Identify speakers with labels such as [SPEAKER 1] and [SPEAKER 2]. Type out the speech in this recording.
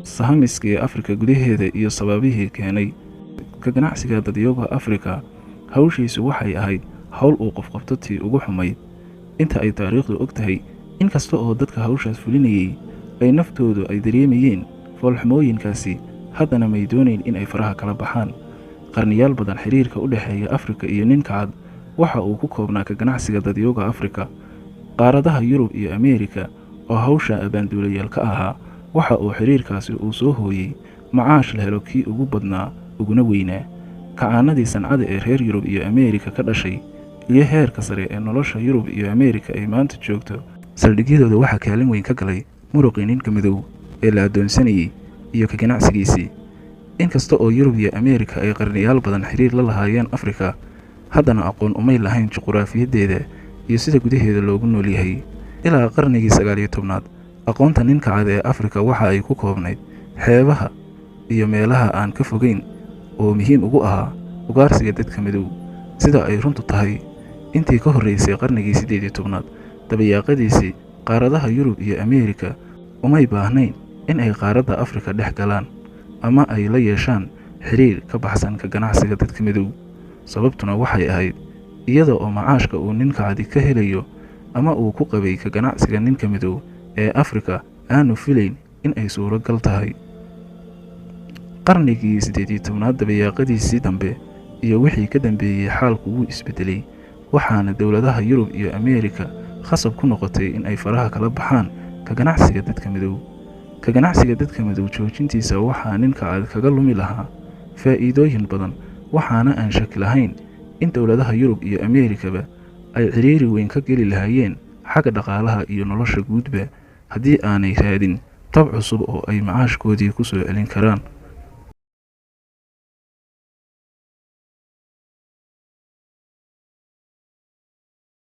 [SPEAKER 1] Sahamiskii Afrika gudaheeda iyo sababihii keenay ka ganacsiga dadyoga Afrika, hawshiisu waxay ahayd hawl uu qof qabto tii ugu xumayd inta ay taariikhdu og tahay. Inkasta oo dadka hawshaas fulinayey ay naftoodu ay dareemayeen foolxumooyinkaasi, haddana may doonayn in ay faraha kala baxaan. Qarniyaal badan xiriirka u dhexeeya Afrika iyo ninka cad waxa uu ku koobnaa ka ganacsiga dadyoga Afrika. Qaaradaha Yurub iyo Ameerika oo hawsha abaanduulayaal ka ahaa, waxa uu xiriirkaasi uu soo hooyey macaash la helo kii ugu badnaa uguna weynaa. Kacaanadii sancada ee reer Yurub iyo Ameerika ka dhashay iyo heerka sare ee nolosha Yurub iyo Ameerika ay maanta joogto, saldhigyadooda waxaa kaalin weyn ka galay muruqii ninka madow ee la addoonsanayey iyo ka ganacsigiisii. Inkasta oo Yurub iyo Ameerika ay qarniyaal badan xiriir la lahaayeen Afrika, haddana aqoon umay lahayn juquraafiyadeeda iyo sida gudaheeda loogu nool yahay. Ilaa qarnigii 19aad aqoonta ninka cad ee Afrika waxa ay ku koobnayd xeebaha iyo meelaha aan ka fogeyn oo muhiim ugu ahaa ugaarsiga dadka madow. Sida ay runtu tahay, intii ka horreysay qarnigii 18aad dabayaaqadiisii, qaaradaha Yurub iyo Ameerika umay baahnayn in ay qaaradda Afrika dhex galaan ama ay la yeeshaan xiriir ka baxsan ka ganacsiga dadka madow. Sababtuna waxay ahayd iyada oo macaashka uu ninka cadi ka helayo ama uu ku qabay ka ganacsiga ninka madow ee Afrika aanu filayn in ay suuragal tahay. Qarnigii 18aad dabayaaqadiisii dambe iyo wixii ka dambeeyey, xaalku wuu isbedelay, waxaana dowladaha Yurub iyo Ameerika khasab ku noqotay in ay faraha kala baxaan ka ganacsiga dadka madow. Ka ganacsiga dadka madow joojintiisa waxaa ninka cad kaga lumi lahaa faa'iidooyin badan, waxaana aan shaki lahayn in dowladaha Yurub iyo Ameerikaba ay ciriiri weyn ka geli lahaayeen xagga dhaqaalaha iyo nolosha guudba haddii aanay raadin tab cusub oo ay macaashkoodii ku soo celin karaan.